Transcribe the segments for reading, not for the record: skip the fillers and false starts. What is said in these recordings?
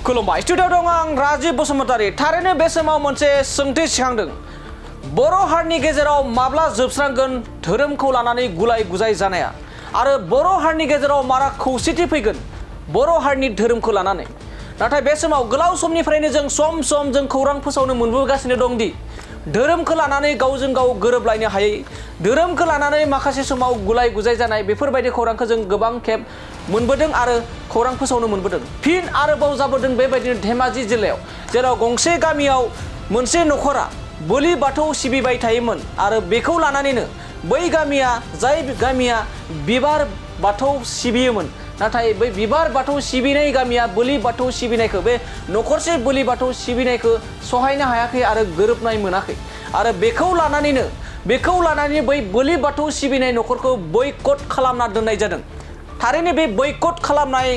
खुलुमबाय स्टुडिअ दं आं राजीब बसुमतारी थारैनो बे समाव मोनसे सोंथि सिखांदों बर' हारिनि गेजेराव माब्ला जोबस्रांगोन धोरोमखौ लानानै गुलाय गुजाय जानाया आरो बर' हारिनि गेजेराव मारा खौसेथि फैगोन बर' हारिनि धोरोमखौ लानानै नाथाय बे समाव गोलाव समनिफ्रायनो जों सम सम जों खौरां फोसावनो मोनबोगासिनो दं दि धोरोमखौ लानानै गावजों गाव गोरोबलायनो हायै धोरोमखौ लानानै माखासे समाव गुलाय गुजाय जानाय बेफोरबायदि खौरांखौ जों गोबां खेब मोनबोदों आरो खौरां फोसावनो मोनबोदों फिन आरोबाव जाबोदों बेबायदिनो धेमाजि जिल्लायाव जेराव गंसे गामियाव मोनसे नखरा बोलि बाथौ सिबिबाय थायोमोन आरो बेखौ लानानैनो बै गामिया जाय गामिया बिबार बाथौ सिबियोमोन नाथाय बै बिबार बाथौ सिबिनाय गामिया बोलि बाथौ सिबिनायखौ बे नखरसे बोलि बाथौ सिबिनायखौ सहायनो हायाखै आरो गोरोबनाय मोनाखै आरो बेखौ लानानै बै बोलि बाथौ सिबिनाय नखरखौ बयकट खालामना दोननाय जादों थारैनो बे बयकट खालामनाय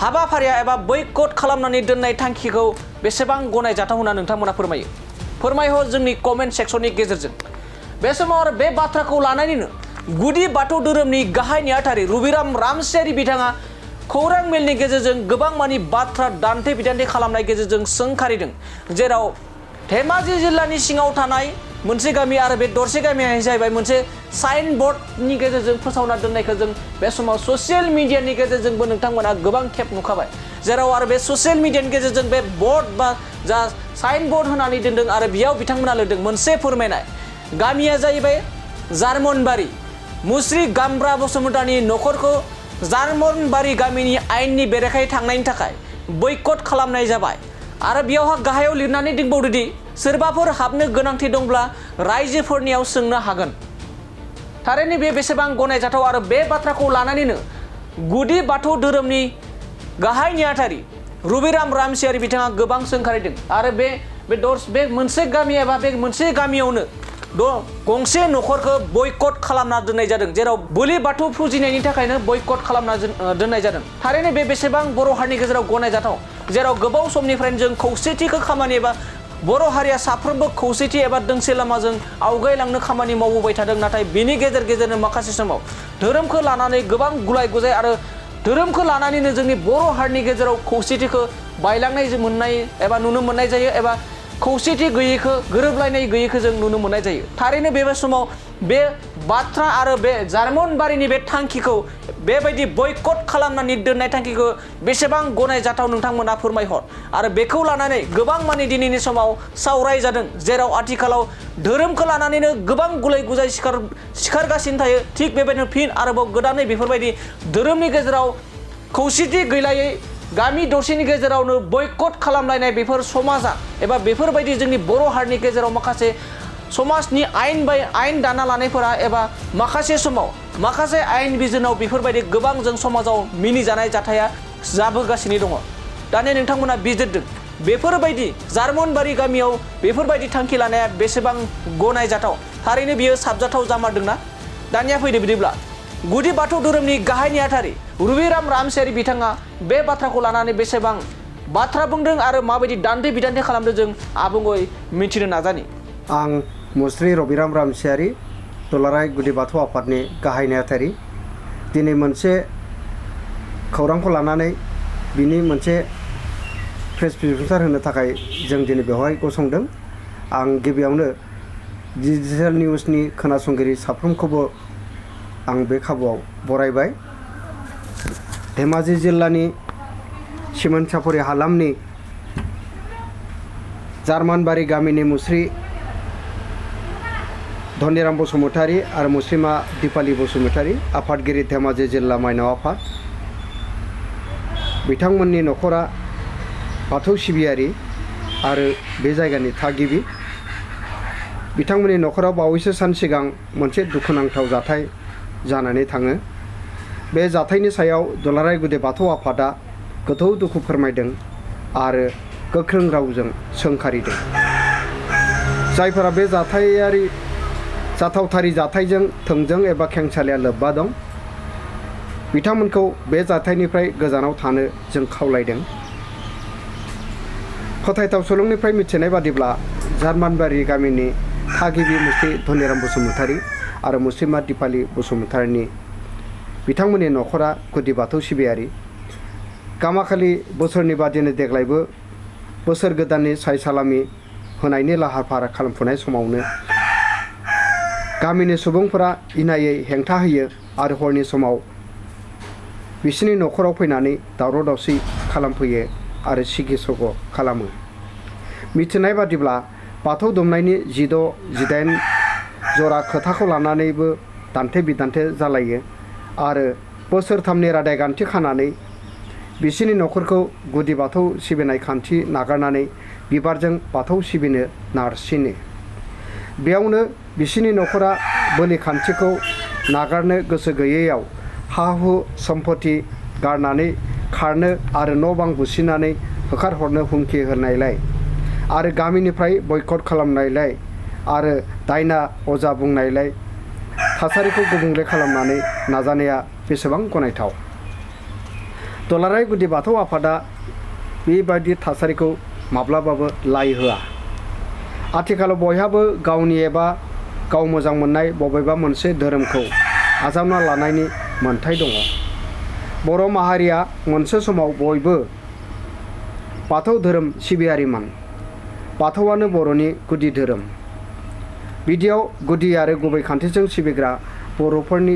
हाबाफारिया एबा बयकट खालामनानै दोननाय थांखिखौ बेसेबां गनायजाथाव होनना नोंथांमोना फोरमायहर जोंनि कमेन्ट सेक्सननि गेजेरजों बे समाव आरो बे बाथ्राखौ लानानैनो गुदि बाथौ धोरोमनि गाहाय नेहाथारि रबिराम रामसियारि बिथाङा खौरां मेलनि गेजेरजों गोबां मानि बाथ्रा दान्थे बिदान्थे खालामनाय गेजेरजों सोंखारिदों जेराव धेमाजि जिल्लानि सिङाव थानाय मोनसे गामि आरो बे दरसे गामिया जाहैबाय मोनसे साइन बर्डनि गेजेरजों फोसावना दोननायखौ जों बे समाव ससियेल मिडियानि गेजेरजोंबो नोंथांमोना गोबां खेब नुखाबाय जेराव आरो बे ससियेल मिडियानि गेजेरजों बे बर्ड बा जा साइन बर्ड होनानै दोनदों आरो बेयाव बिथांमोना लिरदों मोनसे फोरमायनाय गामिया जाहैबाय जार्मनबारि मुस्रि गामब्रा बसुमतारिनि नखरखौ जार्मनबारि गामिनि आयेननि बेरेखायै थांनायनि थाखाय बयकट खालामनाय जाबाय आरो बेयावहा गाहायाव लिरनानै दोनबावदोंदि सोरबाफोर हाबनो गोनांथि दंब्ला रायजोफोरनियाव सोंनो हागोन थारैनो बे बेसेबां गनायजाथाव आरो बे बाथ्राखौ लानानैनो गुदि बाथौ धोरोमनि गाहाय नेहाथारि रबिराम रामसियारि बिथाङा गोबां सोंखारिदों आरो बे मोनसे गामि एबा बे मोनसे गामियावनो गंसे नखरखौ बयकट खालामना दोननाय जादों जेराव बोलि बाथौ फुजिनायनि थाखायनो बयकट खालामना दोननाय जादों थारैनो बे बेसेबां बर' हारिनि गेजेराव गनायजाथाव जेराव गोबाव समनिफ्रायनो जों खौसेथिखौ खामानि एबा बर' हारिया साफ्रोमबो खौसेथि एबा दोंसे लामाजों आवगायलांनो खामानि मावबोबाय थादों नाथाय बेनि गेजेरनो माखासे समाव धोरोमखौ लानानै गोबां गुलाय गुजाय आरो धोरोमखौ लानानैनो जोंनि बर' हारिनि गेजेराव खौसेथिखौ बायलांनाय मोननाय एबा नुनो मोननाय जायो एबा खौसेथि गैयैखौ गोरोबलायनाय गैयैखौ जों नुनो मोननाय जायो थारैनो बे समाव बे बाथ्रा आरो बे जार्मनबारिनि बे थांखिखौ बेबायदि बयकट खालामनानै दोननाय थांखिखौ बेसेबां गनायजाथाव नोंथांमोना फोरमायहर आरो बेखौ लानानै गोबां मानि दिनैनि समाव सावराय जादों जेराव आथिखालाव धोरोमखौ लानानैनो गोबां गुलाय गुजाय सिखारगासिनो थायो थिग बेबायदिनो फिन आरोबाव गोदानै बेफोरबायदि धोरोमनि गेजेराव खौसेथि गैलायै गामि दरसेनि गेजेरावनो बयकट खालामलायनाय बेफोर समाजा एबा बेफोरबायदि जोंनि बर' हारिनि गेजेराव माखासे समाजनि आयेन दाना लानायफोरा एबा माखासे समाव माखासे आयेन बिजोनाव बेफोरबायदि गोबां जों समाजाव मिनिजानाय जाथाया जाबोगासिनो दङ दानिया नोंथांमोना बिजिरदों बेफोरबायदि जार्मनबारि गामियाव बेफोरबायदि थांखि लानाया बेसेबां गनायजाथाव थारैनो बियो साबजाथाव जामारदोंना दानिया फैदो बिदिब्ला गुदि बाथौ धोरोमनि गाहाय नेहाथारि रबिराम रामसियारि बिथाङा बे बाथ्राखौ लानानै बेसेबां बाथ्रा बुंदों आरो माबायदि दान्थे बिदान्थे खालामदों जों आबुङै मिथिनो नाजानि आं मुस्रि रबिराम रामसियारि दुलाराय गुदि बाथौ आफादनि गाहाय नेहाथारि दिनै मोनसे खौरांखौ लानानै बिनि मोनसे प्रेस बिबुंसार होनो थाखाय जों दिनै बेवहाय गसंदों आं गिबियावनो डिजिटेल निउसनि खोनासंगिरि साफ्रोमखौबो आं बे खाबुआव बरायबाय धेमाजि जिल्लानि सिमोनसापुरि हालामनि जार्मनबारि गामिनि मुस्रि धनिराम बसुमतारी आरो मुस्रिमा दिपाली बसुमतारी आफादगिरि धेमाजि जिल्ला माइनाव आफाद बिथांमोननि नखरा बाथौ सिबियारि आरो बे जायगानि थागिबि बिथांमोननि नखराव बावैसो सान सिगां मोनसे दुखुनांथाव जाथाय जानानै थाङो बे जाथायनि सायाव दुलाराय गुदि बाथौ आफादा गोथौ दुखु फोरमायदों आरो गोख्रों रावजों सोंखारिदों जायफोरा बे जाथावथारि जाथायजों थोंजों एबा खेंसालिया लोब्बा दं बिथांमोनखौ बे जाथायनिफ्राय गोजानाव थानो जों खावलायदों फोथायथाव सुलुंनिफ्राय मिथिनाय बादिब्ला जार्मनबारि गामिनि थागिबि मुस्रि धनिराम बसुमतारी आरो मुस्रिमा दिपाली बसुमतारीनि बिथांमोननि नखरा गुदि बाथौ सिबियारि गामाखालि बोसोरनि बादिनो देग्लायबो बोसोर गोदाननि साय सालामि होनायनि लाहार फाहार खालामफुनाय समावनो गामिनि सुबुंफोरा इनायै हेंथा होयो आरो हरनि समाव बिसोरनि न'खराव फैनानै दावराव दावसि खालामफैयो आरो सिगि सग' खालामो। मिथिनाय बादिब्ला बाथौ दुमनायनि 16-18 जरा खोथाखौ लानानैबो दान्थे बिदान्थे जालायो आरो बोसोरथामनि रादाय गान्थि खानानै बिसोरनि न'खरखौ गुदि बाथौ सिबिनाय खान्थि नागारनानै बिबारजों बाथौ सिबिनो नारसिनो। बेयावनो बिसोरनि न'खरा बोलि खान्थिखौ नागारनो गोसो गैयैयाव हा हु सम्पति गारनानै खारनो आरो न' बां बुसिनानै होखारहरनो हुमखि होनायलाय आरो गामिनिफ्राय बयकट खालामनायलाय आरो दायना अजा बुंनायलाय थासारिखौ गुबुंले खालामनानै नाजानाया बेसेबां गनायथाव। दुलाराय गुदि बाथौ आफादा बेबायदि थासारिखौ माब्लाबाबो लाय होआ। आथिखालाव बयहाबो गावनि एबा गाव मोजां मोननाय बबेबा मोनसे धोरोमखौ आजावना लानायनि मोन्थाय दङ। बर' माहारिया मोनसे समाव बयबो बाथौ धोरोम सिबियारिमोन। बाथौआनो बर'नि गुदि धोरोम। बिदियाव गुदि आरो गुबै खान्थिजों सिबिग्रा बर'फोरनि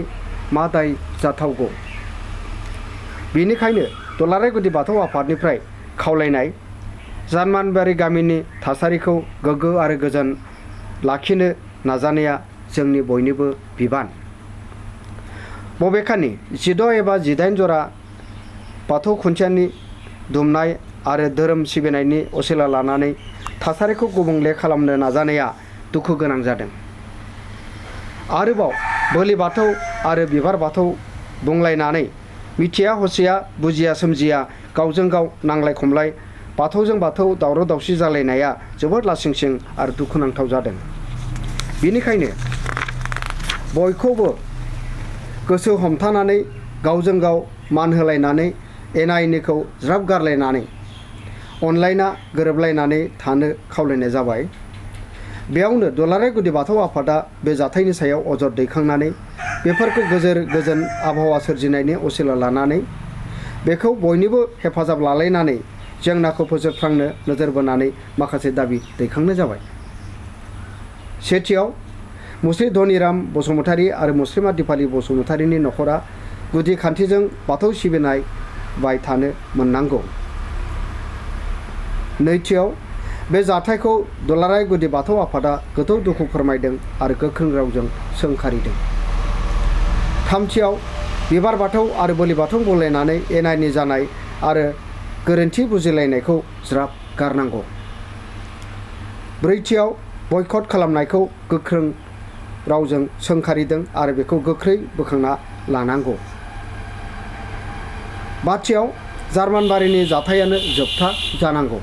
मा दाय जाथावगौ? बेनिखायनो दुलाराय गुदि बाथौ आफादनिफ्राय खावलायनाय जार्मानबारि गामिनि थासारिखौ गोग्गो आरो गोजोन लाखिनो नाजानाया जोंनि बयनिबो बिबान। बबेखानि 16 एबा 18 जरा बाथौ खुन्थियानि दुमनाय आरो धोरोम सिबिनायनि असिला लानानै थासारिखौ गुबुंले खालामनो नाजानाया दुखु गोनां जादों। आरोबाव बोलि बाथौ आरो बिबार बाथौ बुंलायनानै मिथिया हसिया बुजिया सोमजिया गावजों गाव नांलाय खमलाय बाथौजों बाथौ दावराव दावसि जालायनाया जोबोद लासिंसिं आरो दुखुनांथाव जादों। बेनिखायनो बयखौबो गोसो हमथानानै गावजों गाव मान होलायनानै एना एनिखौ ज्राब गारलायनानै अनलायना गोरोबलायनानै थानो खावलायनाय जाबाय। बेयावनो दुलाराय गुदि बाथौ आफादा बे जाथायनि सायाव अजद दैखांनानै बेफोरखौ गोजोन आबहावा सोरजिनायनि असिला लानानै बेखौ बयनिबो हेफाजाब लालायनानै जेंनाखौ फोजोबस्रांनो नोजोर बोनानै माखासे दाबि दैखांनाय जाबाय। सेथियाव मुस्रि धनिराम बसुमतारी आरो मुस्रिमा दिपाली बसुमतारीनि न'खरा गुदि खान्थिजों बाथौ सिबिनाय बाय थानो मोननांगौ। नैथियाव बे जाथायखौ दुलाराय गुदि बाथौ आफादा गोथौ दुखु फोरमायदों आरो गोख्रों रावजों सोंखारिदों। थामथियाव बिबार बाथौ आरो बोलि बाथौ बुंलायनानै एना एनि जानाय आरो गोरोन्थि बुजिलायनायखौ ज्राब गारनांगौ। ब्रैथियाव बयकट खालामनायखौ गोख्रों रावजों सोंखारिदों आरो बेखौ गोख्रै बोखांना लानांगौ। बाथियाव जार्मानबारिनि जाथायानो जोबथा जानांगौ।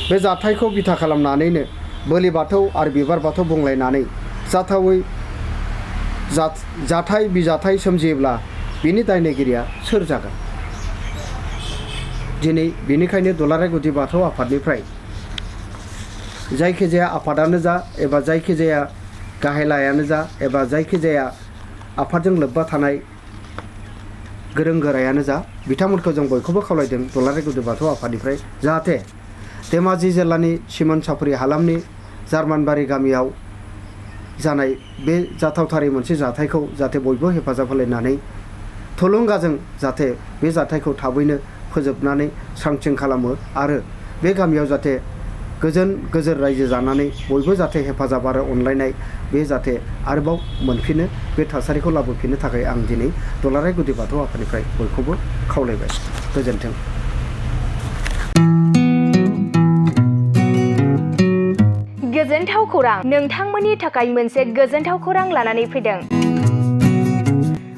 बे जाथायखौ बिथा खालामनानैनो बोलि बाथौ आरो बिबार बाथौ बुंलायनानै जाथावै जाथाय बिजाथाय सोमजियोब्ला बिनि दायनिगिरिया सोर जागोन? दिनै बेनिखायनो दुलाराय गुदि बाथौ आफादनिफ्राय जायखिजाया आफादानो जा एबा जायखिजाया गाहायलायानो जा एबा जायखिजाया आफादजों लोब्बा थानाय गोरों गोरायानो जा बिथांमोनखौ जों बयखौबो खावलायदों दुलाराय गुदि बाथौ आफादनिफ्राय जाहाथे धेमाजि जिल्लानि सिमोन सापरि हालामनि जार्मानबारि गामियाव जानाय बे जाथावथारै मोनसे जाथायखौ जाहाथे बयबो हेफाजाब होलायनानै थुलुंगाजों जाहाथे बे जाथायखौ थाबैनो फोजोबनानै स्रांथिं खालामो आरो बे गामियाव जाहाथे गोजोर रायजो जानानै बयबो जाहाथे हेफाजाब आरो अनलायनाय बे जाहाथे आरोबाव मोनफिनो बे थासारिखौ लाबोफिननो थाखाय आं दिनै दुलाराय गुदि बाथौ आफादनिफ्राय बयखौबो खावलायबाय। गोजोन्थों। गोजोनथाव खौरां, नोंथांमोननि थाखाय मोनसे गोजोनथाव खौरां लानानै फैदों।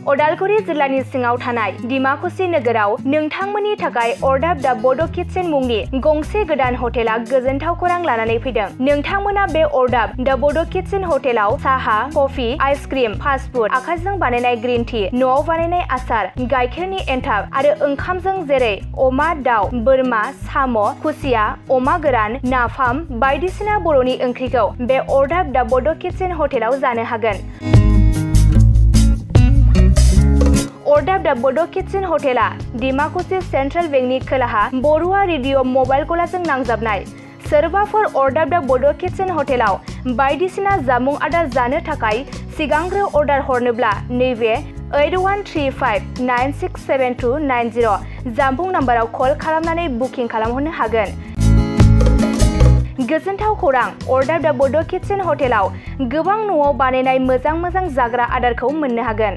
उदालगुरि जिल्लानि सिङाव थानाय डिमाकुसि नोगोराव नोंथांमोननि थाखाय अरदाब दा बड' किटचेन मुंनि गंसे गोदान हटेला गोजोनथाव खौरां लानानै फैदों। नोंथांमोना बे अरदाब दा बड' किटचेन हटेलाव साहा, कफि, आइसक्रिम, फास्टफुड, आखाइजों बानायनाय ग्रिन टि, न'आव बानायनाय आसार, गाइखेरनि एन्थाब आरो ओंखामजों जेरै अमा, दाउ, बोरमा, साम', खुसिया, अमा गोरान, नाफाम बायदिसिना बर'नि ओंख्रिखौ बे अरदाब दा बड' किटचेन हटेलाव जानो हागोन। अरदाब दा बड' किटचेन हटेला डिमाकुसि सेन्ट्रेल बेंकनि खोलाहा बरुवा रेडिअ मबाइल गलाजों नांजाबनाय। सोरबाफोर अरदाब दा बड' किटचेन हटेलाव बायदिसिना जामुं आदार जानो थाखाय सिगांग्रो अर्डार हरनोब्ला नैबे 8135967290 जामबुं नाम्बाराव कल खालामनानै बुकिं खालामहरनो हागोन। गोजोनथाव खौरां, अरदाब दा बड' किटचेन हटेलाव गोबां न'आव बानायनाय मोजां जाग्रा आदारखौ मोननो हागोन।